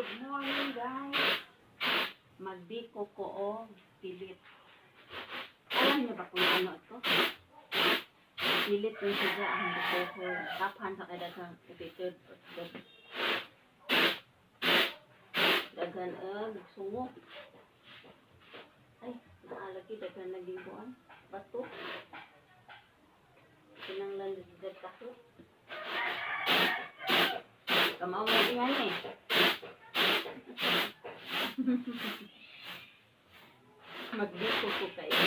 Good morning, guys. Magbiko ko og pilit. Alam niyo ba kung ano ito? Pilit yung siya ang biko ko. Kapan sa kay daghang upitod. Daghan og sungo. Ay, naalagi daghan naging kuan. Bato. Kinanglan dito ako. Kamao mo yan eh. Magbiko ko kayo.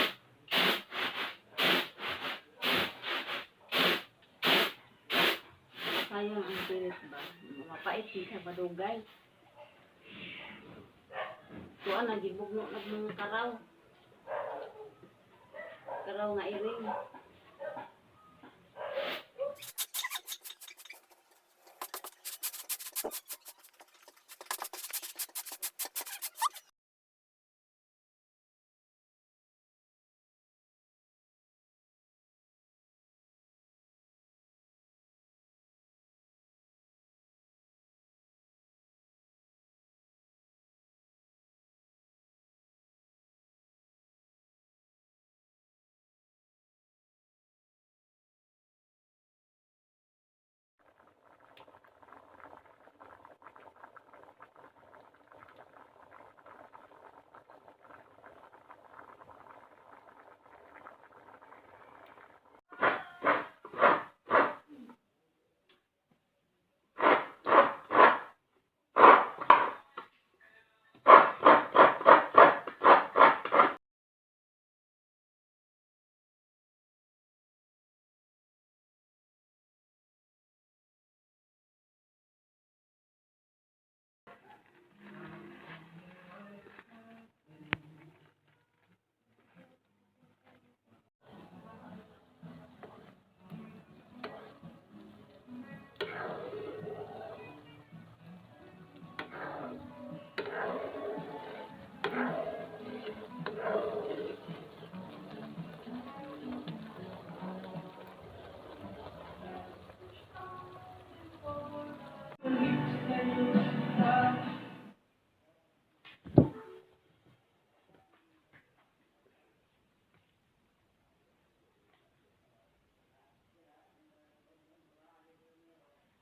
Sayang ang pilit ba? Mapait din sa badugay. Tuan na gibugno nag mga karaw. Karaw nga iring.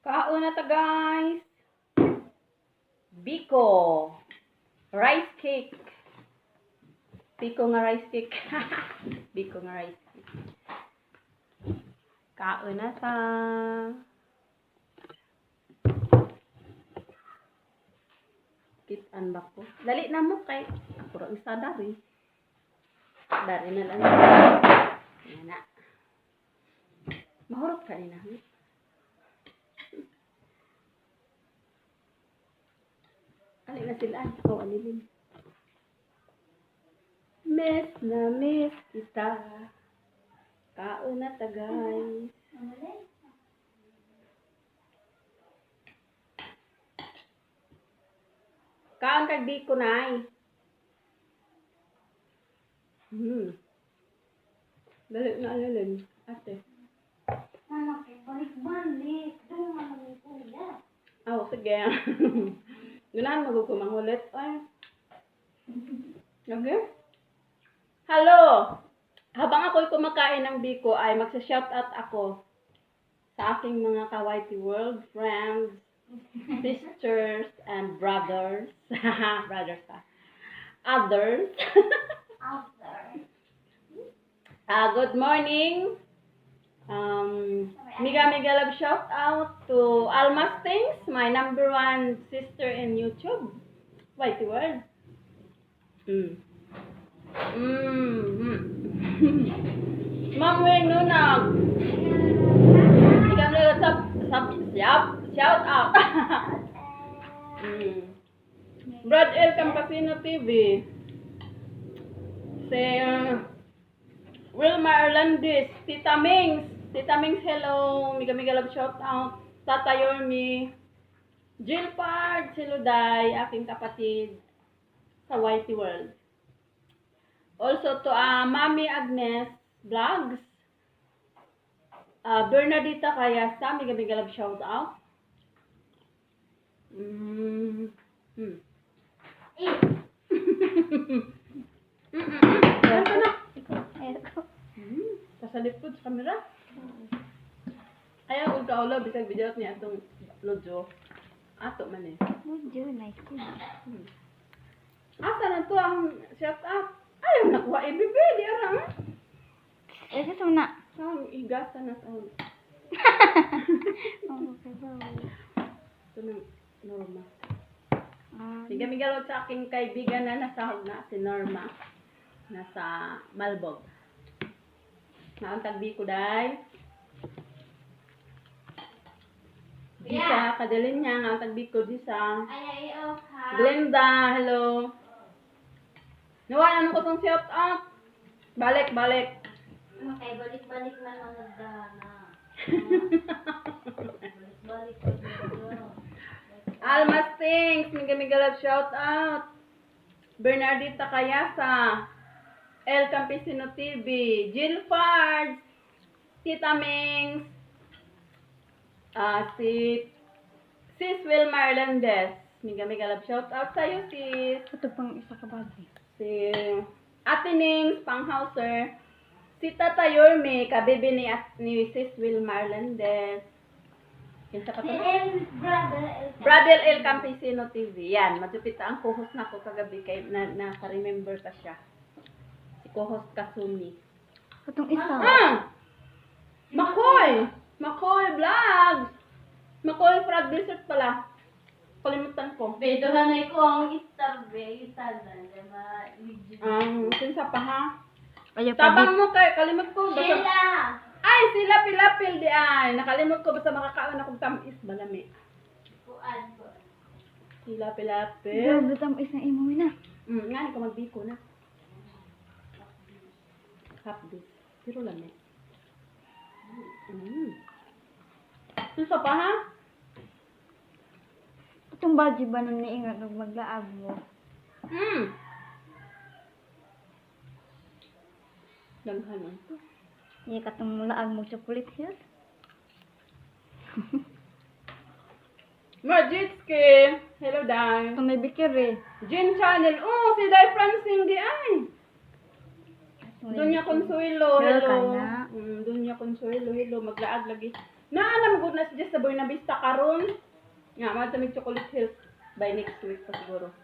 Kaon na ta, guys. Biko. Rice cake. Biko nga rice cake. Biko nga rice cake. Kaon na ta. Kitaan ba ko? Dali na mo kay ako ra isa dari. Dari na lang. Yan na. Mahurot ka ni na. Ali na sila. Oh, alilin. Miss na miss kita. Kaon na ta, guys. Kaon kag biko, nay. Dali na, alilin. Ate. Anak, balik-balik. Doon nga naman kuya. Oh, sige. Ganahan mo ko mangulit. Ay. Okay. Hello! Habang ako'y kumakain ng biko ay magsa-shoutout ako sa aking mga ka-YT World friends, sisters, and brothers. Brothers pa. Others. Other. Good morning. Mega mega love shout out to Almas Things, my number one sister in YouTube. YT World. Ma'am Wayne Nunag. Mega mega sub, sub, shout, shout out. Brad El Campesino TV. Si Wilma Erlandis, Tita Mings, Tita Mings, hello, mega mega love shout out, Tata Yormi, Jill Pard, hello Day, aking kapatid sa YT World. Also to Mami Agnes Vlogs, Bernadita Kayasta, mega mega love shout out. Ra. Ayaw og kaulaw bisag bidyo niya atong lodjo. Ato man eh. Medyo nice yun. Asa na to ang shout out? Ayaw nakuha ibibi di ara. Eh, sa na. Ang igasa na sa Oh, okay ba? Ito ng Norma. Ah, Mega mega love sa aking kaibigan na nasa na si Norma. Nasa Malbog. Naon tagbi ko day. Disa, kadalin niya nga tagbi ko disa. Ay, ay, okay. Glenda, hello. Nawa, ano ko tong shout out? Balik, balik. Okay, balik-balik na lang nagdana. Balik-balik na. Almas Things, mega mega love shout out. Bernardita Kayasa, El Campesino TV, Jill Fards, Tita Mings, si Sis Wilma Hernandez. Mega mega love shout out sa'yo, sis. Ito pang isa ka bagay. Si Ate Nings Panghauser, si Tata Yorme, kabibi ni Sis Wilma Hernandez. Kinsa pa to? El brother. Brother El Campesino TV. Yan, madupit ang co-host na ko kagabi kay na naka-remember pa siya. Si co-host Kasumi. Itong isa. Ah! Makoy! Makoy Vlogs! Makoy Frog Dessert pala. Kalimutan ko. Bedohanay ko ang istarbe, itanan, diba? Kinsa pa ha? Ayaw Tabang mo kay kalimot ko. Basta, Sheila! ay, sila pilapil di ay. Nakalimot ko basta makakaon akong tamis balami. Kuan ko. Sila pilapil. Grabe tamis na imo na. Nga ko magbiko na. Half this. Pero lami. Susa pa ha? Itong baji ba nung niingat nung maglaab mo? Daghan man to. Iya katong laag mo chocolate hills. Marjitski! Hello, Dai. Itong may bikir eh. Jin Channel. Oh, si Dai Francine di ay. Dunya Consuelo, Hello hello. ka na. Dunya Consuelo, hello. Maglaag lagi. Naalam ko na siya sa Buena Vista karon. Nga, mga Chocolate Hills by next week pa siguro.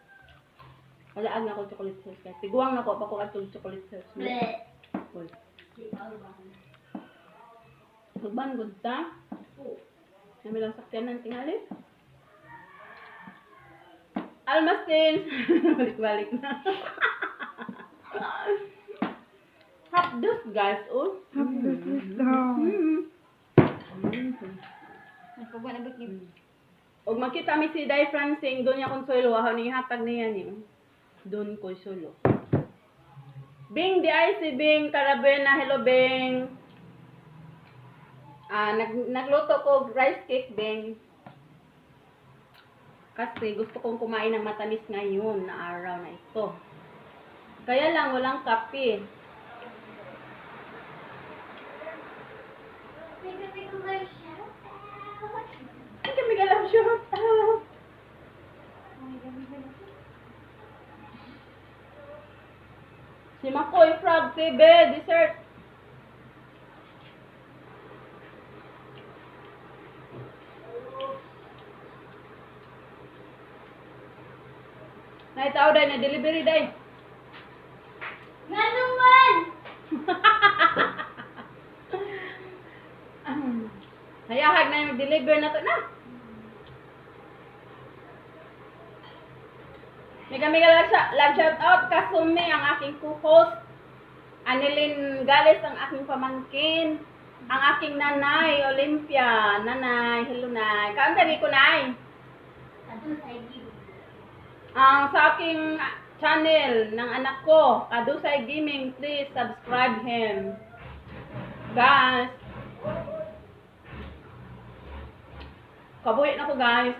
Malaag na ako Chocolate Hills. Guys. Tiguang na ko pa ko atong Chocolate Hills. Uy. Magban gud ta. Nami lang sakyanan tingali. Almastin. Balik-balik na. Half dose guys, oh. Nagpabuan na bikir. Og makita mi si Dai Francing, doon niya Consuelo, aho ni hatag niya ni. Doon Consuelo. Bing di ay si Bing Carabena, hello Bing. Ah, nagluto ko rice cake, Bing. Kasi gusto kong kumain ng matamis ngayon na araw na ito. Kaya lang walang kape. Hindi kami galam shout out. Si Makoy Frog TV, dessert. Naitaw day na delivery day. Nga naman! Hayahag na yung deliver na to na. Mega mega love shout out Kasumi ang aking co-host. Anilin Gales ang aking pamangkin. Ang aking nanay, Olympia. Nanay, hello nay. Kaan tabi ko nay? Ang sa aking channel ng anak ko, Kadusay Gaming, please subscribe him. Guys. Kabuhi na ko, guys.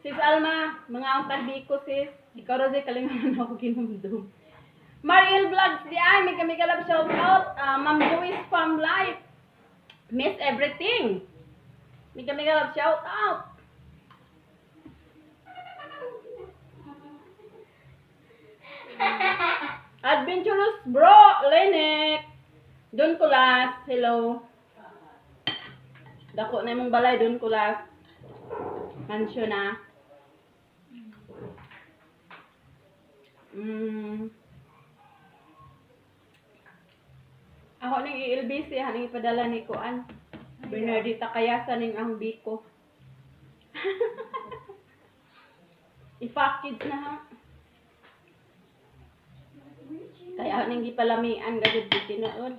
Sis Alma, mga ang tagbi ko, sis. Ikaw Rosy, kalingan na ako ginumdum. Mariel Vlogs, di ay, mega mega love shout out. Ma'am Joyce Farm Life. Miss Everything. Mega mega love shout out. Adventurous Bro Lenek. Don Kulas, hello. Dako na imong balay, Don Kulas. Mansion na. Ako ning i-LBC, haning ipadala ni Kuan. Bernardita Kayasa ning ang biko. I-package na ha. Kaya ning gipalamian gagud di tinuod.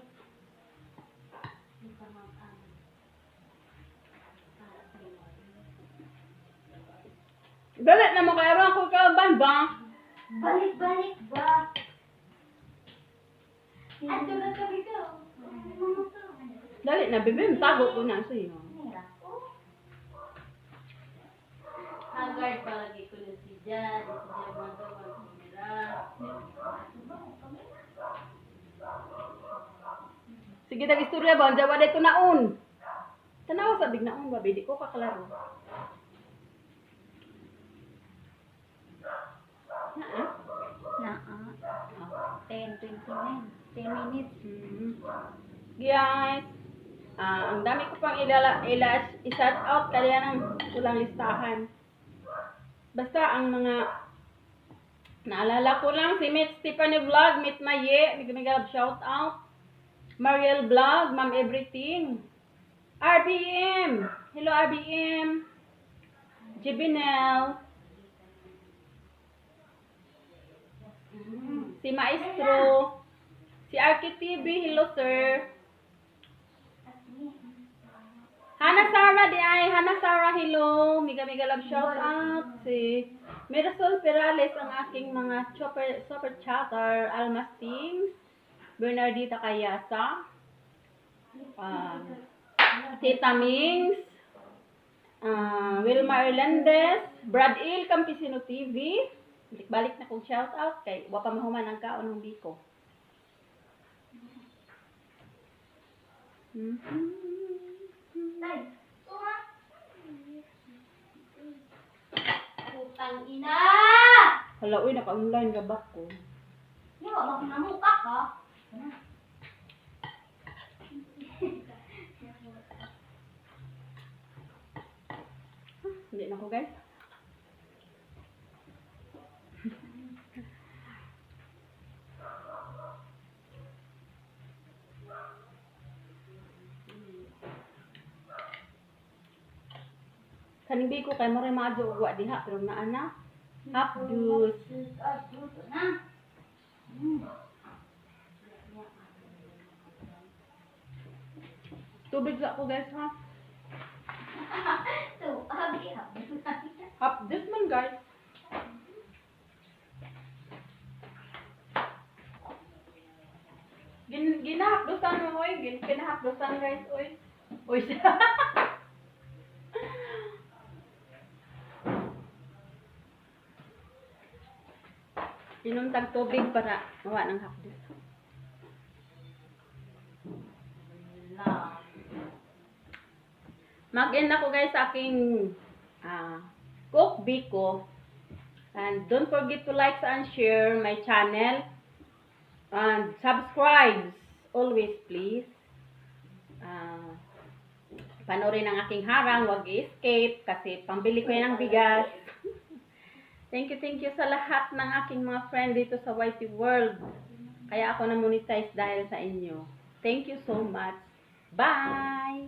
Galit na mo kay aron ko kauban ba? Balik-balik ba? Ato na kami ka. Dali na bebe, tago ko na sa iyo. Haggard palagi ko na si Jan. Si Jan mga Sige tag istorya ba, jawa dito naon. Tanaw sa big naon ba, di ko kaklaro. Naa? Naa. 10:29. 10 minutes. Guys, ang dami ko pang i-shout out kaya nang kulang listahan. Basta ang mga naalala ko lang si Mitch Tiffany Vlog, Meet Maye, mega mega love shout out. Mariel Vlog, Ma'am Everything. RBM. Hello RBM. Jibinel. Si Maestro. Si Arki TV, hello sir. Hana Sara di ay, Hana Sara, hello. Mega mega love shout out. Si Mirasol Perales ang aking mga chopper, super chatter, Almas Things, Bernardita Kayasa, Tita Mings, Wilma Hernandez, Brad Il, Campesino TV. Balik na kong shout out kay wa pa mahuman ang kaon ng biko. Tay, tuwa. Putang ina! Hala, uy, naka-online ka ba ko? Yo, baka namuka ka. Hindi na ko, guys. Kaning biko kay mo rin maadyo og wa diha pero naa na. Hapdus. Na. Tubig sa ako, guys, ha. So, abi Hapdus man, guys. Ginahapdusan mo, oy. Kinahapdusan, guys, oy. Oy, siya. Inom tag tubig para mawa ng hapdos. Mag-end ako, guys, sa aking Cook Biko. And don't forget to like and share my channel. And subscribe always, please. Panoorin ang aking harang, wag i-escape kasi pambili ko yan ng bigas. Thank you sa lahat ng aking mga friend dito sa YT World. Kaya ako na-monetize dahil sa inyo. Thank you so much. Bye!